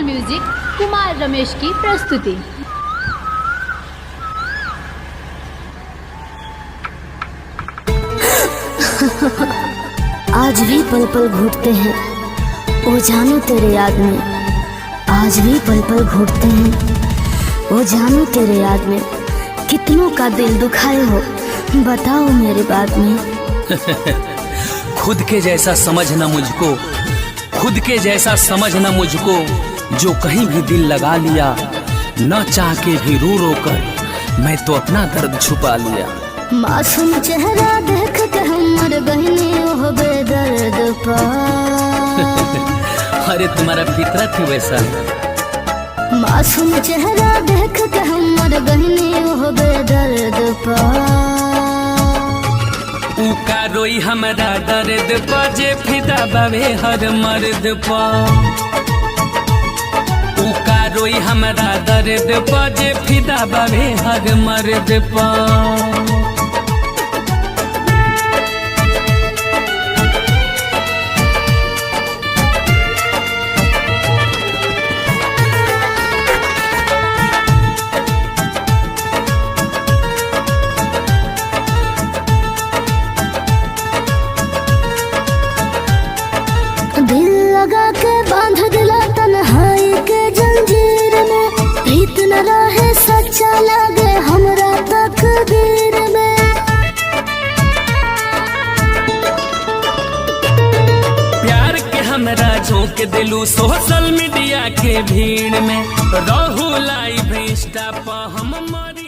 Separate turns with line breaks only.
मंगल music Kumar Ramesh की प्रस्तुति।
आज भी पल पल घुटते हैं ओ जानू तेरे याद में, आज भी पल पल घुटते हैं ओ जानू तेरे याद में। कितनों का दिल दुखाए हो बताओ मेरे बाद में।
खुद के जैसा समझना मुझको, खुद के जैसा समझना मुझको, जो कहीं भी दिल लगा लिया, न चाह के भी रो रो कर मैं तो अपना दर्द छुपा लिया।
मासूम चेहरा देख के हम मर गईनी ओह बेदर्द पा।
अरे तुम्हारा फितरत ही वैसा है।
मासूम चेहरा देख के हम मर गईनी ओह बेदर्द पा।
उका रोई हमरा दर्द पा, जे फिदा बावे हर मर्द पा। उका रोई हमरा दर्द पा, जे फिदा बावे हर मर्द पा।
दिल लगा के बांध दिला तन्हाई के जंजीर में, प्रीत न रहे सच्चा लगे हमरा तकदीर में।
प्यार के हमरा झोंक दिलू सोशल मीडिया के भीड़ में, रहू लाइव इंस्टा पर हम मर